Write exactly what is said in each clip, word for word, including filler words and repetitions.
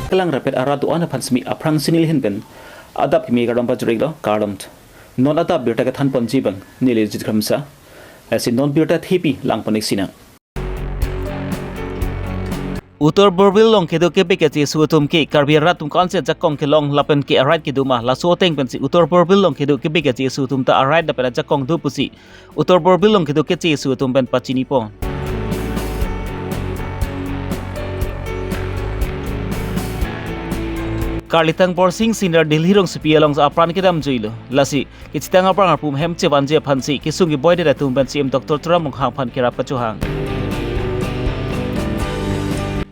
kelang rapet arat do-an aphan semi aphrang si neli ahin pen adap kimi kardom pajir-iklo, kardom. Non adap birta kethan ponji abang neli Jit Kramsa. Lasi non birta thepi lang pon-ik sinang. Uttar Borbil along kedo kebe keche aso atum ke Karbi arat atum ko-ansi ajakong kelong lapen ke arat kedo ma, laso ateng pensi Uttar Borbil along kedo kebe keche aso atum ta arat lapen ajakong do pusi Uttar Borbil along kedo keche aso atum pen pachini pon. Karlitang Borsing Senior Delhi rongsopi along apran kedam juilo. Lasi kechitang apran arpum hem chevanji aphansi kesung keboidet atum pen C M Doctor Tuliram Ronghang aphan kerap kachohang.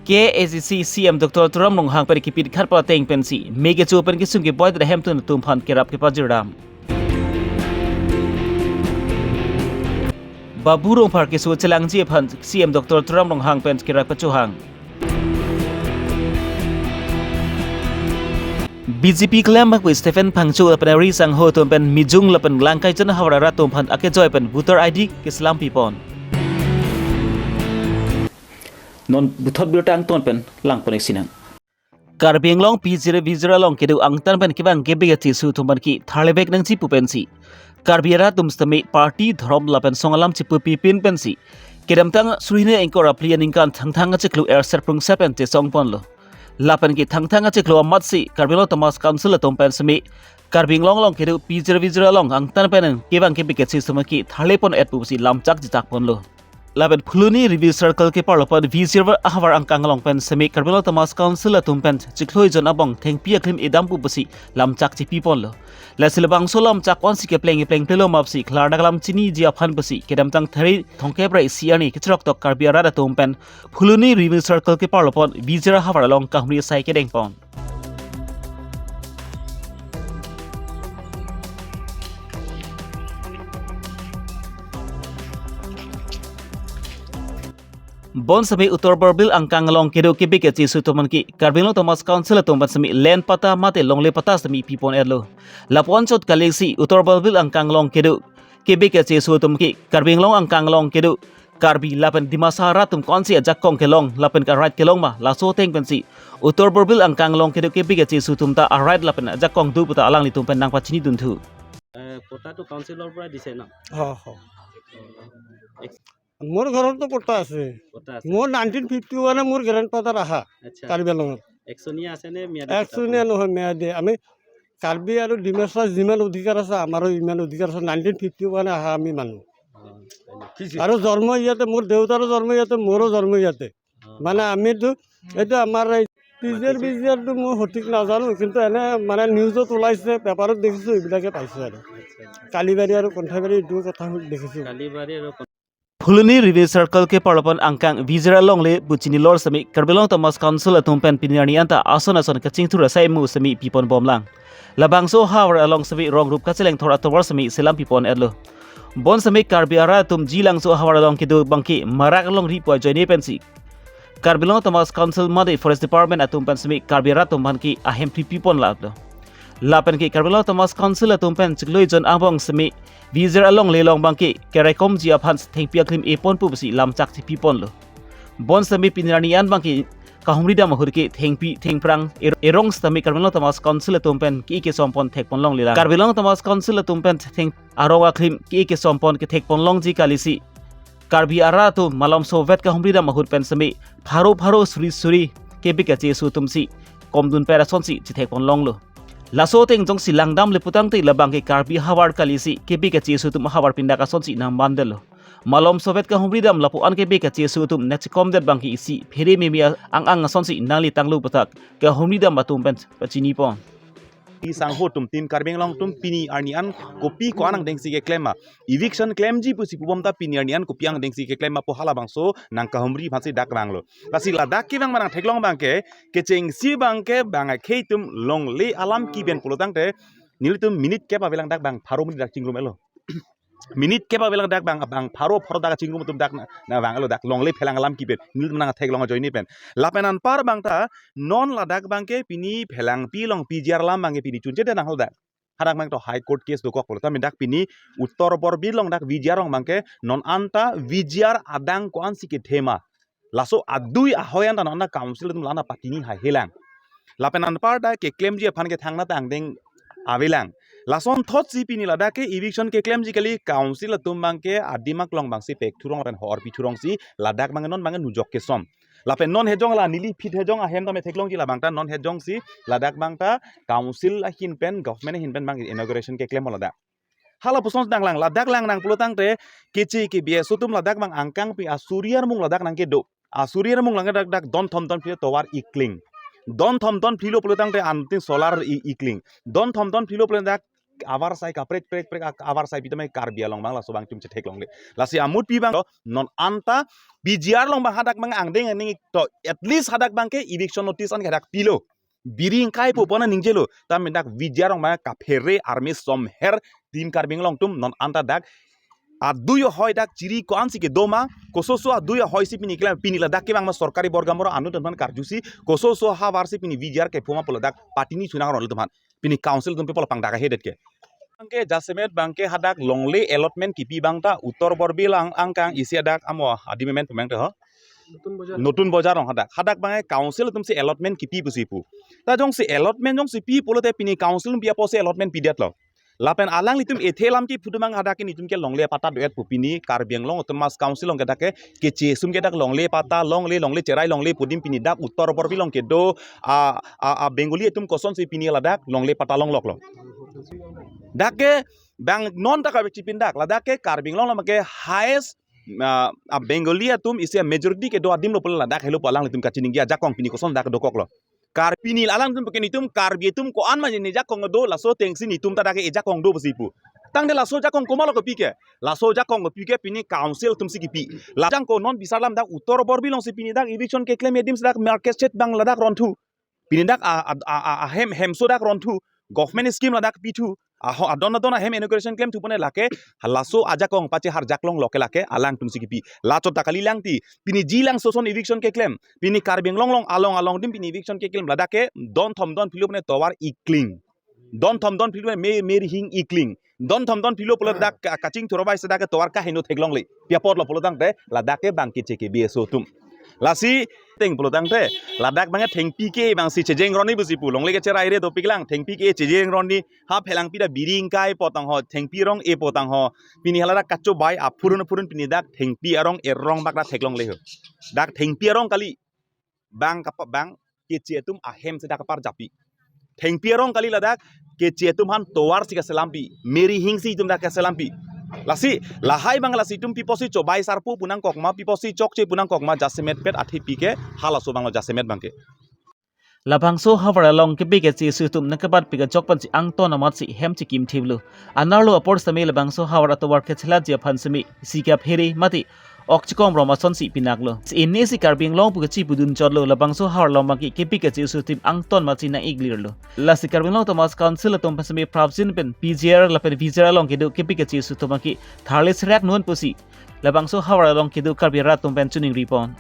K A A C C C M Doctor Tuliram Ronghang pen kipit khat pateng pensi me kecho pen kesung keboidet ahemtun atum aphan kerap kepajirdam. Babu Rongphar keso chelangji aphan C M Doctor Tuliram Ronghang pen kerap kachohang. B J P klembak pu Stephen Phangcho lapen ari sangho atum pen Mijung lapen Langkaijan ahavar arat atum aphan akejoi pen voter I D keselam pipon. Non puthot birta angton pen lang pon-ik sinang. Karbi Anglong P zero V zero along kedo angtan pen kevang kebe keche aso atum aphan ke tharlevek nangji pu pensi Karbi arat atum sitame party, dhorom lapen song alam chipupi pin pensi kedamtang suri hini ingkoi ra phli aningkan Thangthang achiklo erset prungset pen chesong ponlo. Lapen ke Thangthang achiklo amatsi Karbi Anglong Autonomous Council atum pen semi Karbi Anglong along kedo P zero V zero along angtan pen kevang kebe keche aso atum ke tharle pon-et pusi lamchak chichak ponlo. Lapen Phuloni Revenue Circle keparlo pon V zero ahavar angkang along pen semi Karbi Anglong Autonomous Council atum pen chiklo jon abang thengpi aklim idam pu pusi lamchak chipi ponlo. Lasi labangso lamchak ko-ansi kepleng kepleng plelo ma pusi klardak alam chiniji aphan pusi kedamtang Thari thomkep ra isi arni kechirok tok Karbi arat atum pen Phuloni Revenue Circle keparlo pon V zero ahavar along kahumri asai kedeng pon. Bonsitame Uttar Borbil angkang along kedo kebe keche aso atum aphan ke Karbi Anglong Autonomous Council atum pen semi land patta mate longle patta semi pipon-etlo. Lapu-an chot kalisi Uttar Borbil angkang along kedo kebe keche aso atum ke Karbi Anglong angkang along kedo Karbi lapen Dimasa arat atum ko-ansi ajakong kelong lapen ke arat kelong ma, laso ateng pensi Uttar Borbil angkang along kedo kebe keche aso atum ta arat lapen ajakong do puta alanglitum pen nangpachini dunthu. এ, পট্টাটো কাউন্সিলৰ পৰা দিছে ন? অ, অ। মোৰ ঘৰতো পট্টা আছে। পট্টা আছে। মোৰ নাইনটিন ফিফটি ওৱানে মোৰ গ্ৰেণ্ড ফাদাৰ আহা আচ্ছা। কাৰ্বি আংলঙত। একচনীয়া আছে নে ম্যাদী একচনীয়া পট্টা? নহয়, ম্যাদী। আমি কাৰ্বি আৰু ডিমাচা যিমান অধিকাৰ আছে, আমাৰো ইমান অধিকাৰ আছে। নাইনটিন ফিফটি ওৱানে আহা আমি মানুহ। অ, হয় নেকি? আৰু জন্ম ইয়াতে, মোৰ দেউতাৰো জন্ম ইয়াতে, মোৰো জন্ম ইয়াতে। অ। মানে আমিতো, এইটো আমাৰ এই পি জি আৰ, মাতিছে। পি জি আৰটো মই সঠিক নাজানো, কিন্তু এনে মানে নিউজত ওলাইছে, পেপাৰত দেখিছো, এইবিলাকে পাইছো আৰু। আচ্ছা, আচ্ছা। কালিবাৰী আৰু কণ্ঠাইবাৰী এইটো কথা দেখিছো। কালিবাৰী আৰু Phuloni Revenue Circle keparlo pon angkang V zero alongle pu chinilor semi Karbi Anglong Autonomous Council atum pen pini arni anta ason ason kachingthur asai mu semi pipon bomlang. Labangso ahavar along semi rong rup kacheleng thor atovar semi selam pipon-etlo. Bonsitame Karbi arat atum jilangso ahavar along kedo abangke marak alongri pu ajoine pensi Karbi Anglong Autonomous Council mate Forest Department atum pen semi Karbi arat atum aphan ke ahem phli pipon laplo. Lapen ke Karbi Anglong Autonomous Council atum pen chiklo jon abang semi V zero alongle along abangke keraikomji aphan thengpi aklim epon pusi lamchak chipi ponlo. Bonsitame pini arni an abangke kahumri dam ahut ke thengpi thengphrang er-, erong sitame Karbi Anglong Autonomous Council atum pen ke-ik kesom pon thek pon longlelang. Karbi Anglong Autonomous Council atum pen theng arong aklim ke-ik kesom pon kethek pon longji kalisi Karbi arat atum malomso vet kahumri dam ahut pen semi pharo pharo suri suri kebe keche aso atumsi komdun per asonsi chithek pon longlo. Laso ateng jongsi langdamle putangte labangke Karbi ahavar kalisi kebe keche aso atum ahavar pindak asonsi nangmandetlo. Malomso vet kahumri dam lapu-an kebe keche aso atum nangchikomdet abangke isi phere meme ang ang asonsi nangle tanglo puthak kahumri dam atum pen pachini pon. Pi sangho atum, Team Karbi Anglong atum pini arni an kopi ko-an angdengsi keklem ma? Eviction klemji pusi pubom ta pini arni an kopi angdengsi keklem ma pu halabangso nangkahumri aphansi dak vanglo. Lasi ladak kevang ma nangtheklong abangke, kechengsi abangke bang akhei atum longle alam kiben pulotangte, nelitum minute kep avelang dak bang pharo minute dak chingrum-etlo. Minute kep avelang dak bang, bang pharo pharo dak chingrum atum dak na, nangvanglo dak longle phelang alam kiben. Nelitum nangtheklong ajoine pen. Lapen anpar abang ta non ladak abangke pini phelangpi along P G R alam abangke pini chunche de nang hal dak. Hadak abang to High Court case dokok pulo tame dak pini Uttar Borbil along dak V G R along abangke non anta V G R adang ko-ansi kethe ma. Laso adui ahoi anta non anta council atum la-an apatini haihelang. Lapen anparta keklemji aphan ke thangnat angdeng avelang. Lasonthotsi pini ladak ke eviction keklemji kali, council atum abangke adim aklong abangsi pekthurong lapen hor pithurongsi ladak abang non abang nujok kesom. Lapen non hejong la neli phit hejong ahem tame theklongji labangta non hejongsi ladak abangta council ahin pen government ahin pen abang inauguration keklem ladak. Hala puson danglang ladak lang nang pulo tangte keche ke B S O atum ladak abang angkang pi asuri armung ladak nangkedo. Asuri armung lang dak dak don thom don phli tovar ikling. Don thom don phli lo pulo tangte antin solar i- ikling. Don thom don phli lo pulo dak avarsai kaprek prek prek ak- avarsai pitame Karbi Anglong abang laso abang atum chetheklongle. Lasi amut pi abang lo non anta P G R along abang hadak abang angdeng angdeng to at least hadak abangke eviction notice an hadak pilo. Biri ingkai po pona ningjelo. Tame dak P G R along abang kaphere army somher Team Karbi Anglong atum non anta dak adui ahoi dak chiri ko-ansi kedo ma, kososo adui ahoisi pini keklem, pini ladak kevang ma sorkari borgamor anut aphan karjusi, kososo havarsi pini P G R kephuma pulo dak patini chunang ron atum aphan. Pini council atum people pangdak ahedet ke. Abangke jasemet abangke hadak longle allotment kipi abangta Uttar Borbil along angkang isi adak amo adim amen pemeng te ho. Notun Bojar. Notun Bojar along hadak. Hadak abangke council atumsi allotment kipi pusi pu. Ta jongsi allotment jongsi pi pulote pini council atum pi apotsi allotment pidetlo. Lapen alanglitum ethe alam kipu abang hadak ke nelitum ke longle patta do-et pu pini Karbi Anglong Autonomous Council along ke dak ke keche sum ke dak longle patta longle longle cherai longle pu adim pini dak Uttar Borbil along kedo a a, a Bengali atum kosonsi pini ladak longle patta longloklo. Dak ke bang non ta kachipin dak ladak ke Karbi Anglong along ke highest a, a Bengali atum isi a majority kedo adim lo pulo ladak helo pu alanglitum kachiningje ajakong pini koson dak dokoklo. Kar pini alangtum pake nelitum Karbi atum ko-an ma nejakong do laso atengsi nelitum ta dak ejakong do pusi pu. Tangte laso ajakong komatlo kopi ke? Laso ajakong kopi ke pini council atumsi kipi. Lajang ko non bisar alam dak Uttar Borbil alongsi pini dak eviction keklem adim si dak market shed abang ladak ronthu. Pini dak a, a, a, a, ahem hemso dak ronthu. Government scheme ladak pithu. Aho adon adon ahem inauguration klemthu pone lake laso ajakong pache harjak longlo ke lake alangtumsi kipi. Lachot ta kali lang ti. Pini ji lang soson eviction keklem. Pini Karbi Anglong along along along adim pini eviction keklem ladak ke don thom don phli lo pone tovar ikling. Don thom don phli lo pone me meri hing ikling. Don thom don phli lo pulo dak ka- kachingthur abai si dak ke tovar kaheno theklongle. Pi apotlo pulo tangte ladak ke abang keche ke B S O atum. Lasi ateng pulo tangte ladak abang thengpi ke abangsi chejeng ronni pusi pu longle ke cherai re dopik lang thengpi ke chejeng ronni ha phelang pi ta biri ingkai po tang ho thengpi arong e po tang ho pini hala dak kachobai aphurun aphurun pini dak thengpi arong erong bak dak theklongle ho. Dak thengpi arong kali bang kapa bang keche atum ahem si dak kapar japi. Thengpi arong kali ladak keche atum aphan tovar si kaselampi, meri hing si itum dak kaselampi. Lasi lahai abang lasi itum pi apotsi chobai sarpo pu nangkok ma, pi apotsi chokche pu nangkok ma jasemet pet athepi ke halaso abanglo jasemet abangke. Labangso havar along kepi keche isi atum nangkebatpik ajok pensi angton amatsi hem chekimthiplo. Anerlo apor sitame labangso havar atovar kechelatji aphan sitame isi kaphere mate ok chekom rom asonsi pinaklo. Ini si Karbi Anglong pu kechi pudun chotlo labangso havar along abangke kepi keche isi atum angton amatsi nang-iklirlo. Lasi Karbi Anglong Autonomous Council atum pen sitame prapjin pen P G R lapen V G R along kedo kepi keche isi atum abangke tharli serak non pusi labangso havar along kedo Karbi arat atum pen chiningripon.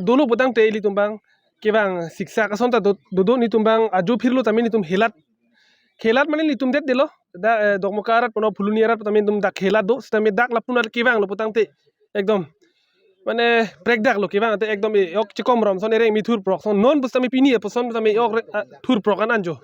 Dolo pu tangte ilitum abang kevang siksa kason ta do- dodo nelitum abang ajo phirlo tame nelitum helat. Helat mane nelitum det delo. Dak eh, Dokmoka arat puno Phuloni arat tame nelitum dak helat do. Sitame dak lapu arat kevanglo pu tangte ekdom mane prekdaklo kevang te ekdom e ok chekom rom son ereng mi thurprok son non pu sitame pini pu son sitame e ok re- ah, thurprok an anjo.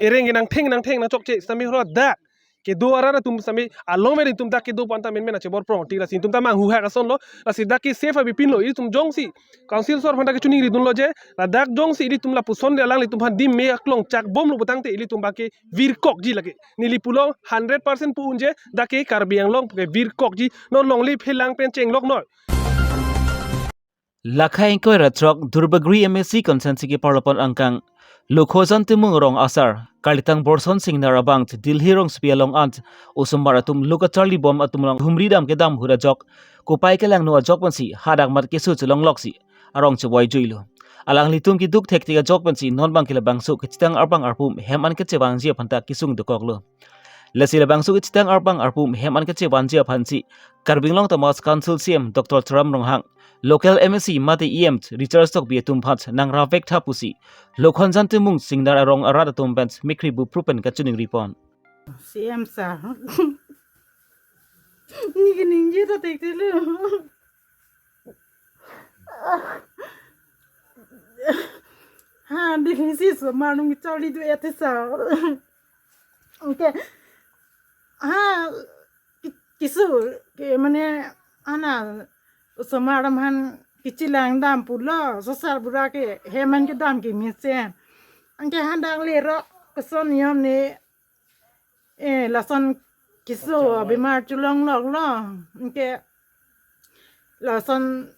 Ereng ke nangtheng nangtheng nangchokche sitame holo dak kedo arat atum sitame along meri atum dak kedo pu anta menmen achebor prong ti lasi itum ta manghuhak asonlo lasi dak ke safe abi pinlo itum jongsi council sor aphan dak ke chuningri dunlo je ladak jongsi ilitum lapuson de alanglitum aphan dim me aklong chak bomlo pu tangte ilitum abangke virkokji lake. Neli pulo hundred percent pu unje dak ke Karbi Anglong ke virkokji non longle phelang pen chenglok noi. Lakhai ingkoi ra throk Duarbagori M A C constituency keparlopon angkang Lokhojan Timung arong asar, Karlitang Borson Singnar abang Delhi rongsopi along ant osomar atum lo kacharli bom atum along humri dam kedam ahut ajok, kopai kelangno ajok pensi hadak mat keso chelonglok si arong chevoi juilo. Alanglitum keduk thektik ajok pensi non abangke labangso kechetang arpang arpum hem an kechevangji aphan ta kesung dokoklo. Lasi labangso kechetang arpang arpum hem an kechevanji aphansi Karbi Anglong Autonomous Council C E M Doctor Tuliram Ronghang, local M A C mate E M Richard Tokbi atum aphan nang ravek tha pusi Lokhojan Timung Singnar arong arat atum pen mikri bupru pen kachiningripon. C E M sir. Neke ningje ta thekthe lo. Ha, Andi hingsi osomar nung charli do ete sa. Anke, ha, ki-, kisu, ke mane, ana, osomar aram aphan kechelangdam pulo, sosar bura ke, hem an kedam ke mesen. Anke hadak lerok, koson niom ne, eh, lason kisu, bemar cholongloklo. Anke, lason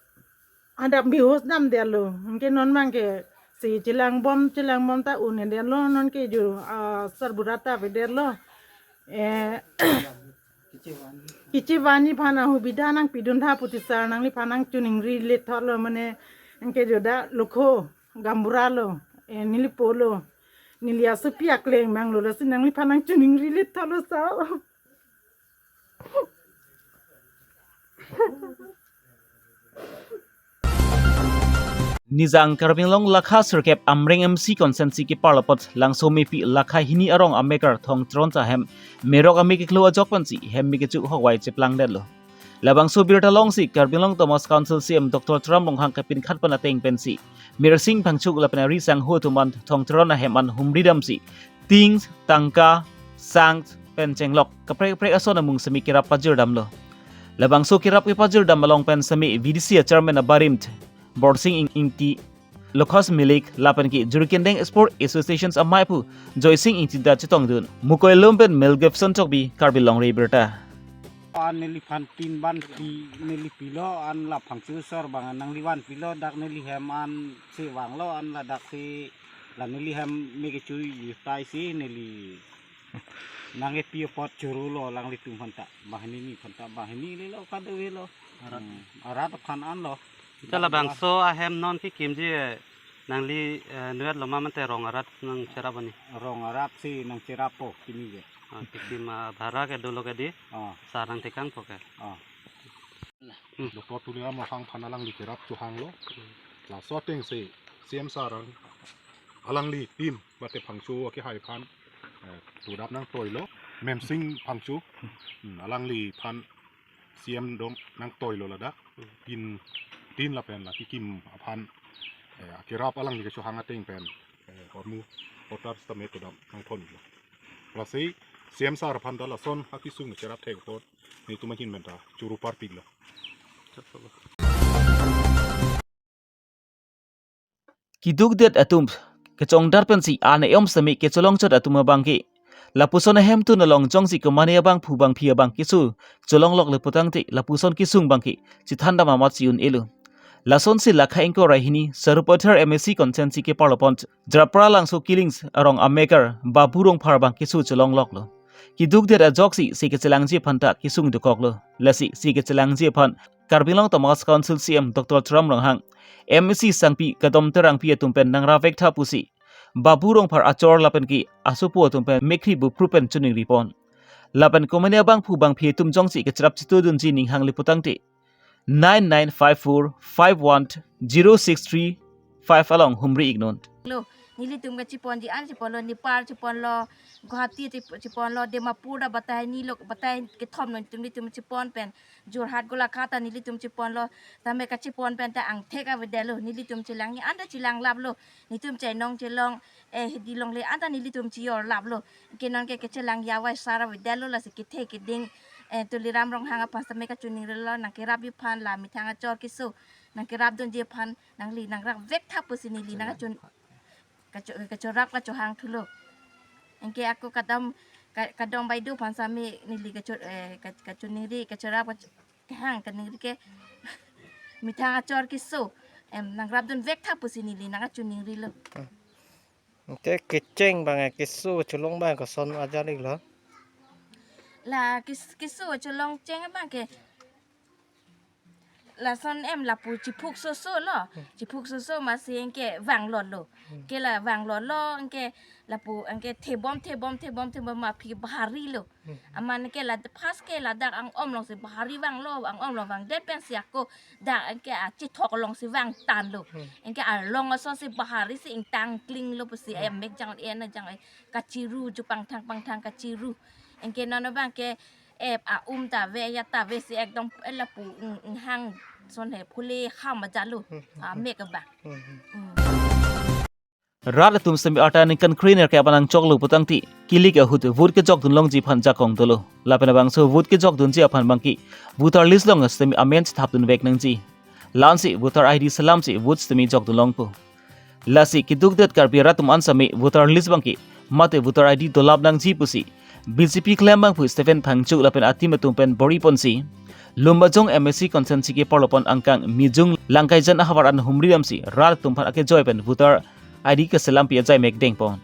hadak bihus damdetlo. Anke non abangke si chelangbom, chelangbom ta un-edetlo, non ke jo, ah, sarbura ta avedetlo. Eh, kechevangji aphan ahubidha nangpidun tha pu ti sar nangliphan nangchoningri lethotlo mane, anke jo dak lokho, gaonbura lo, eh, neli po lo, neli asopi akleng abang lo, lasi nangliphan nangchoningri lethotlo sa. Nijang Karbi Anglong lakha sirkep Amreng M C constituency keparlo apot Langsomepi lakha hini arong amekar Thong Teron ta hem merok ame keklo ajok pensi hem me kecho hokvai cheplangdetlo. Labangso abirta alongsi Karbi Anglong Autonomous Council C E M Doctor Tuliram Ronghang kepinkhat pen ateng pensi Mirsing Phangcho lapen ari sangho atum an Thong Teron ahem an humri damsi ting, tangka, sang pen chenglok kaprek kaprek ason amung semi kerap pajirdamlo. Labangso kerap kepajirdam along pen semi V D C a chairman abarim Borsing Ing-, Ingti, Lokhas Milik lapen ke Jurikindeng Sport Associations amei aphu Joysing Ingti ta chetongdun. Mukoi Lom pen Mel Gibson Tokbi, Karbi Longri Abirta. An neliphan tin ban pi, neli pilo, an la Phangcho sor abang nangli vanpilo, dak neli hem an si vanglo, an ladak si la neli hem me kecho-i tai si neli nangkepi apot chorolo alanglitum aphanta. Banghini ni aphanta, banghini lelo kadokave lo. Arat. Hmm, arat aphan anlo. Chala bangso ahem non kekimji, eh, nangli, eh, nuet loma mate rong arat nangcherap ani? Rong arat si nangcherappo kimi ke. Ah, kekim, ah, bhara ke dolo ke di. Ah. Sar nangtekangpo ke. Ah. Hmm. Doctor Tuliram Ronghang aphan alangli kerap chohanglo. Hmm. Laso atengsi C E M sar alangli team mate Phangcho akehai aphan, eh, todap nangtoilo. Memsing Phangcho, hmm, alangliphan C E M dong nangtoilo ladak. Tin, tin lapen la kekim aphan, eh, akerap alangli kechohang ateng pen, eh, hormu hotar sitame todap nangthonlo. Lasi C E M sar aphan ta lason akesung cherap thek apot nelitum ahin pen ta choro parpiklo. Kedukdet atum kechongdar pensi an e-om semi kecholongchot atum abangke lapuson ahemtun along jongsi komane abangphu bangphi abang keso cholongloklo putangte lapuson kesung abangke chethandam amatsi un-elo. Lasonsi lakha ingkoi ra hini Sarupathar M A C constituency keparlo apot Japralangso Killings arong amekar Babu Rongphar abang keso cholongloklo. Kedukdet ajoksi si kechelangji aphanta kesung dokoklo. Lasi si kechelangji aphan Karbi Anglong Autonomous Council C E M Doctor Tuliram Ronghang, M A C sangpi Kadom Terangpi atum pen nangrap vektha pusi Babu Rongphar achor lapen ke asopo atum pen mekhri bupru pen choningripon. Lapen komane abangphu bangphi atum jongsi kecherap chetudunji ning hangli putangte nine nine five four five one zero six three five along humri iknon. Lo, nelitum ke cheponji an cheponlo, Nepal cheponlo, Guwahati chep-, cheponlo, Dimapur ta batai ni lo, batai kethom lo nelitum chepon pen, Jorhat Golaghat ta nelitum cheponlo, tame kachepon pen ta angthek avedetlo, nelitum chelangji an ta chelanglaplo, nelitum chainong chelong, eh, hidi longle an ta nelitum cheyorlaplo, ke non ke kechelangji avai sar avedetlo, lasi kethe keding, eh, Tuliram Ronghang aphan sitame kachoningrilo, nangkerapji aphan la methang achor keso nangkerapdunji aphan nangli nangrap vektha pusi neli nangkachun-, kacho-, kachorap kachohang thulo. Anke ako Kadom, Ka-, Kadom Baidu aphan sitame neli kacho-, eh, ka-, kachoningri, kachorap kacho-, kehang kaningri ke methang achor keso, em, nangrapdun vektha pusi neli nangkachoningrilo. Anke kecheng abang, eh, keso cholong abang koson ajali lo? La kes-, keso cholong cheng abangke lason em lapu chephuk soso lo. Hmm. Chephuk soso amatsi anke vanglotlo. Hmm. Ke la vanglotlo anke lapu anke thebom thebom thebom thebom aphi bahari lo. Hmm. Amat anke la first ke ladak ang-om alongsi bahari vanglo, ang-om along vangdet pensi ako dak anke achethok alongsi vangtanlo. Hmm. Anke along asonsi bahari si ingtang klinglo pusi, hmm, amek jang en jang kachiru ju pangthang pangthang kachiru. Anke non abangke, eh, a-um ta ave, ya ta ave si ekdom, eh, lapu, mm, mm, hang son he phule ham ajatlo. Hmm, hmm, hmm. Amek abang. Hmm, hmm. Hmm. Rat atum sitame arta ningkan kre-nerkep aphan nangchoklo putangte, kilik ahut vote kejokdun longji aphan jakong dolo. Lapen labangso vote kejokdunji aphan abangke voter list along sitame amen chethapdun vek nangji. La-ansi voter I D selamsi vote sitame jokdun longpo. Lasi kedukdet Karbi arat atum an sitame voter list abangke mate voter I D dolap nangji pusi B J P klembangphu Stephen Phangcho lapen a-team atum pen bor-iponsi Lumbajong M A C constituency keparlopon angkang Mijung Langkaijan ahavar an humri damsi rat atum aphan akejoi pen voter I D keselampi ajai mek dengpon.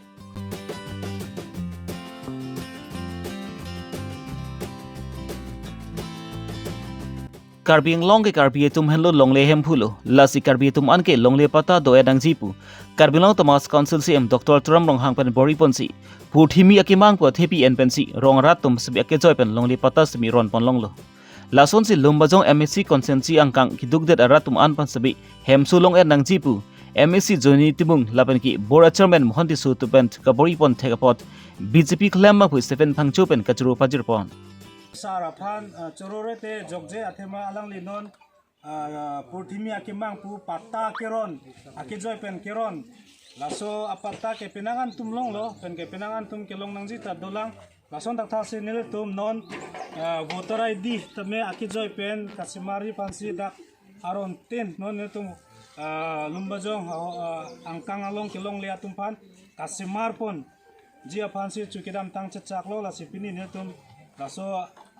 Karbi Anglong ke Karbi atum henlo longle Hemphu lo, lasi Karbi atum anke longle patta do-et nangji pu Karbi Anglong Autonomous Council C E M Doctor Tuliram Ronghang pen bor-iponsi purthimi akemang pu athepi en pensi rong arat atum sitame akejoi pen longle patta sitame ronpon longlo. Lasonsi Lumbajong M A C constituency angkang kedukdet arat atum an aphan sitame hemso long-et nangji pu M A C Johnny Timung lapen ke bor a-chairman Mohon Tisso atum pen kabor-ipon thek apot B J P klembangphu Stephen Phangcho pen kachoro pajirpon. Sar aphan, ah, chorore te jokje athema alangli non, ah, purthimi akemang pu patta keron, akejoi pen keron. Laso apatta ke penang an atum longlo, pen ke penang an atum kelong nangji ta dolang. Lason thakthak si nelitum non, ah, voter I D tame akejoi pen kasemarji aphansi dak aron tin non nelitum, ah, Lumbajong, ah, ah, angkang along kelongle atum aphan kasemarponji aphansi chu kedamtang chechaklo, lasi pini nelitum laso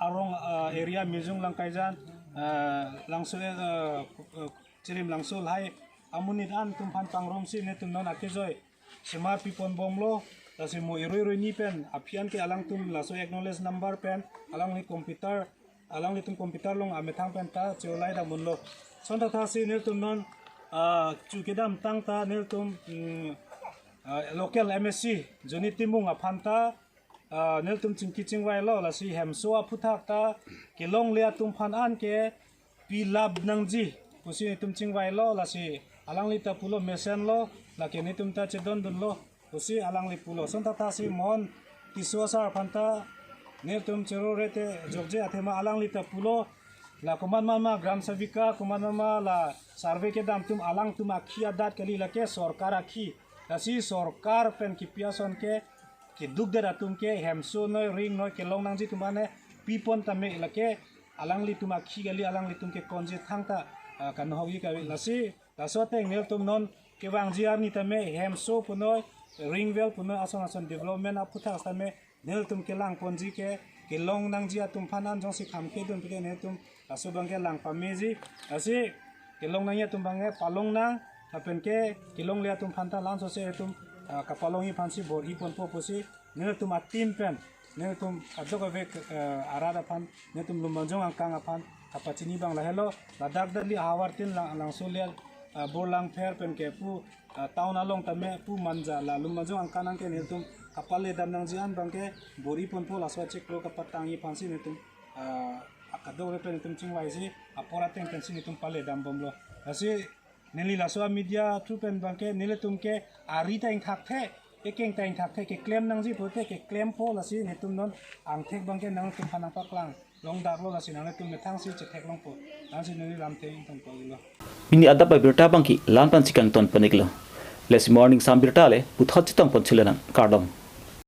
arong, ah, area Mijung Langkaijan, ah, Langso, eh, eh, Chirim Langso lahai amonit an atum aphan pangrumsi nelitum non akejoi semarpipon bomlo, lasi mo irui irui ni pen aphi an ke alangtum laso acknowledge number pen alangli computer, alanglitum computer along amethang pen ta cheolai dam unlo. Lason thakthak si nelitum non, ah, chu kedamtang ta nelitum, mm, ah, local M A C Johnny Timung aphan ta, ah, nelitum chingki chingvailo, lasi hemso aphuthak ta kelongle atum aphan an ke pilap nangji pusi nelitum chingvailo, lasi alangli ta pulo mesenlo, lake nelitum ta chedondunlo pusi alangli pulo. Lason thakthak si Mohon Tisso sar aphan ta nelitum chorore te jokje athema alangli ta pulo, la komat mama Gram Sevika, komat mama la survey kedam atum alangtum akhi adat kali, lake sorkar akhi. Lasi sorkar pen kipi ason ke kedukdet atum ke hemso noi ring noi kelong nangji atum an pipon tame, lake alanglitum akhi kali, alanglitum kekonji thangta, ah, kanohokji kave. Lasi laso ateng nelitum non kevangji arni tame hemso punoi, ring well punoi, ason ason development aphuthak tame nelitum kelangponji ke, kelong nangji atum aphan an jongsi kham kedun pu ke nelitum laso abangke lang pameji. Lasi kelong nangji atum abangke palong nang, lapen ke kelongle atum aphan ta lansose nelitum, ah, kapalongji aphansi bor-iponpo pusi nelitum a-team pen, nelitum kadokave, eh, arat aphan, nelitum Lumbajong angkang aphan kapachini abang lahelo. Ladak dali ahavar tin lang, Langso le, eh, Borlangpher pen ke pu, eh, town along tame pu Manja, la Lumbajong angkang nang ke nelitum kapale dam nangji an abangke bor-iponpo, laso achiklo kapatangji aphansi nelitum, eh, kadokave pen nelitum chingvaisi apor ateng pensi nelitum pale dam bomlo. Lasi neli laso a-media through pen abangke nelitum ke ari ta ingthakthe, kekeng ta ingthakthe, keklem nangji pute keklempo, lasi nelitum non angthek abangke nangtum aphan nangpaklang longdaklo, lasi nanglitum methangsi chetheklongpo. Lasi neli lamthe ingtonpo lo. Pini adap abirta abangke la-an pensi kangton pon-iklo. Lasi morning sam birta le puthot chetongpon chule nang, kardom.